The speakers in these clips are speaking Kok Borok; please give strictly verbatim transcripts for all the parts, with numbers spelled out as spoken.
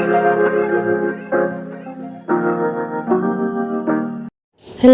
Hello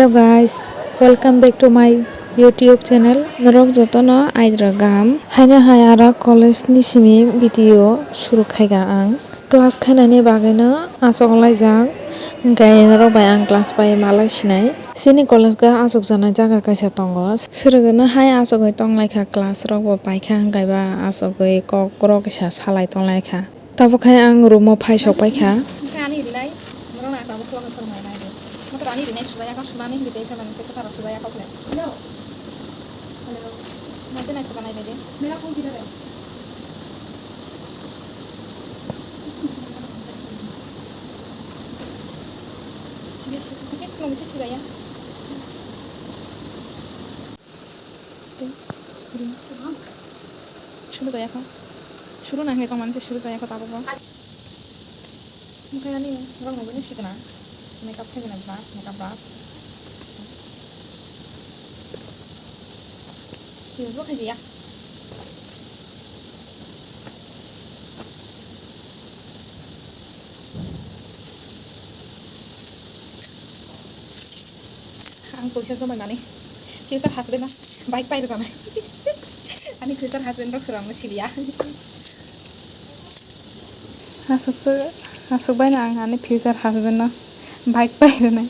guys, welcome back to my YouTube channel. Norok jotono aidra gam. Haino hai aro college ni simi video suru khaiga ang. Class khainani bagwino asok laijak. Hwnkhe norok bai ang class bai malai sinai. Chini college ga asok janai jaga kaisa tongo. Swrwngno hai asogwi tonglaikha, class rok bo paikha, hwnkhe ba asogwi kok rok kisa salai tonglaikha. Tabuk khe ang room o phai sok paikha. Hwnkhe ani rinai, borok na tabuk khuloknwi phwrwngmani nai de. Motor ani rinai sujaya kha, sunani hinwi tei phai mani se kwcharo sujaya kha khle. Hello. Hello. Mate nai thoka nai bai de. Mera phone kidhar hai? Sija, sija, hwnkhe khuloknwi se sujaya. Suru jaya kho. Suru nang le tong mani se suru jaya kho tabuk bo. Hwnkhe ani borok no bini sikna makeup khaijana brush, makeup brush. Use bo khaijiya. Ang puisa jomai mani future husband no bike pai rwjanai. Ani future husband rok swrang no siliya. Aswkse, aswk bai no ang ani future husband no bike pai rwnai.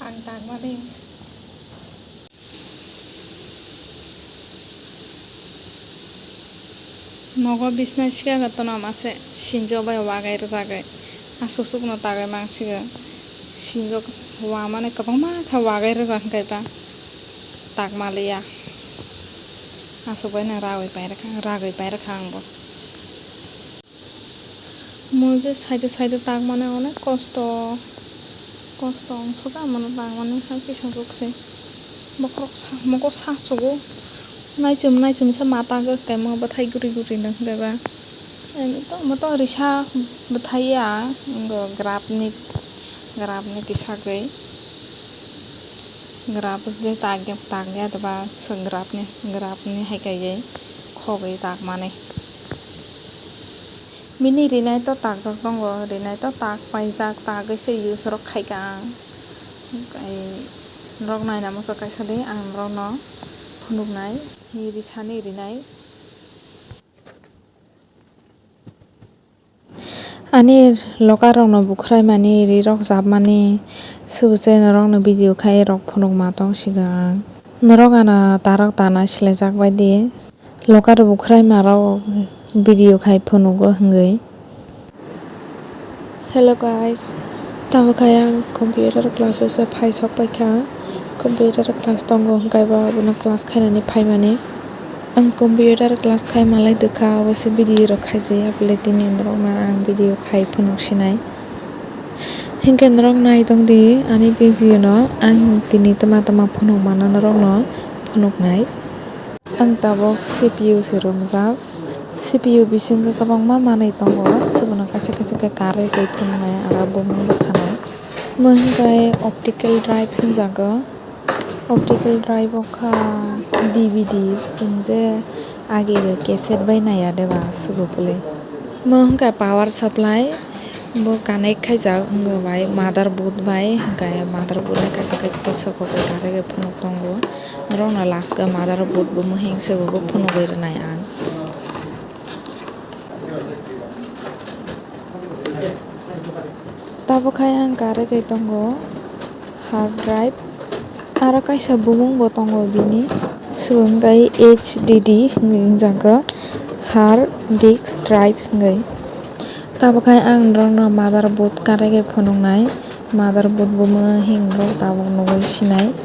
Ang tangmani. Nogo bisna sika ga tono mase sinjo bai wagai rwjagwi aswk swkno tagwi mangsigo. Sinjo wamani kwbangma khe wagai rwjak hwnkhe ba tagmaliya. Aswk bai no ragwi pairwkha, ragwi pairwkha ang bo. Mui je side side tagmani onek kosto, kosto wngsuka, mono tangmani hai tisajwk se. Bokhorok sa, mokol sa sugo. Naichom naichom se ma tagwi kaimo bwthai guri guri no hwnkhe ba. Em, to, mo to risa bwthai ya, wngkha graph ni, graph ni tisagwi. Graph je tagya, tagya deba, se graph ni, graph ni hai kaiye khogwi tagmani. Bini rinai to takjak tongo, rinai to tak paijak, tagwi se use rok khaikha ang. Norok naina muchung kaisa di, ang norokno phunuknai, risani rinai. Ani loka rokno bukhraimani, rirok chapmani, swbose norokno video khai rok phunukma tongsigo ang. Norok ano tarok tana silaijak bai di. Loka rok bukhraima rok video khai phunugo hwngwi. Hello guys, tabuk hai ang computer class o se phai sok paikha. Computer class tongo hwnkhe bo abono class khainani phaimani. Ang computer class khai malai dwkha, obo se video rok khaijaya bwle tini norokno ang video khai phunuk sinai. Hinkhe norok nai tongdi ani video no, ang tini twma twma phunuk mano norokno phunuknai. Ang tabuk C P U se romjak. C P U bisingo kwbangma manwi tongo, swbono kaisa kaisa khe karwi twi phunuknai aro bumung bwsanai. Omo hinkhe optical drive hinjago. Optical drive o kha D V D, chwng je age cassette bai naiya de ba, swgo bwle. Omo hinkhe power supply, bo connect khaijak wngwi bai motherboard bai, hinkhe motherboard bai kaisa kaisa khe sokobai karwi phunuk tongo. Norokno last o motherboard bo muhing se bo phunugwi rwnai ang. Tabuk hai ang karwi tongo hard drive, aro kaisa bumung bo tongo bini, swngkhe H D D hinwi wngjago, hard disk drive hinwi. Tabuk hai ang norokno motherboard karwi phunuknai, motherboard bo muhing norok tabuk nugwi sinai.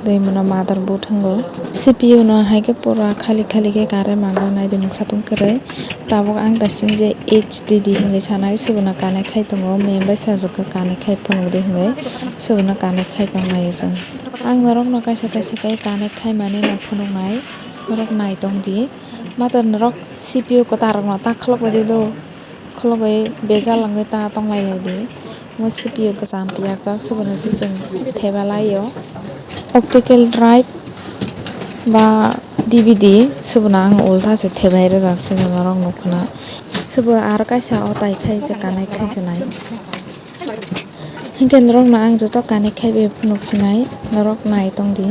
Tei mono motherboard hingo. C P U no hai khe pura khali khali khe karwi mango, naidi mungsa tong kwrwi. Tabuk ang dasin je H D D hinwi sanai, swbono connect khai tongo, mem bai sajak khe connect khai phunukdi hinwi swbono connect khai tong laio chwng. Ang norokno kaisa kaisa khe connect khai mani no phunuknai, norok nai tongdi. Mato norok C P U kwtal rokno ta khuluk bai di do. Khulugwi bejal wngwi ta tong lai lai di. Omo C P U kwcham phiyakjak, swbono se chwng theba lai o. Optical drive, Ba D V D, sobono ang ulta se thebai rwjak se norok nukna. Sobo ar kaisa o tai khai se connect khai se nai. Hinkhe norokno ang joto connect khai bai phunuk sinai, norok nai tong di.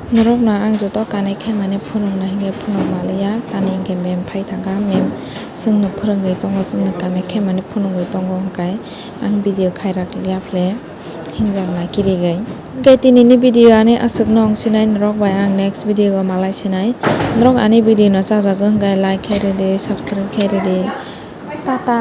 Norokno ang joto connect khaimani phunukna hinkhe phunuk manliya, tani hinkhe mem phai thangkha, mem chwngno phwrwngwi tongo, chwngno connect khaimani phunugwi tongo, hinkhe ang video khairak liya phle hingjak na kirigwi. Hinkhe tinini video ani aswkno wng sinai, norok bai ang next video o malai sinai. Norok ani video no chajago hinkhe like khai rwdi, subscribe khai rwdi. Tata.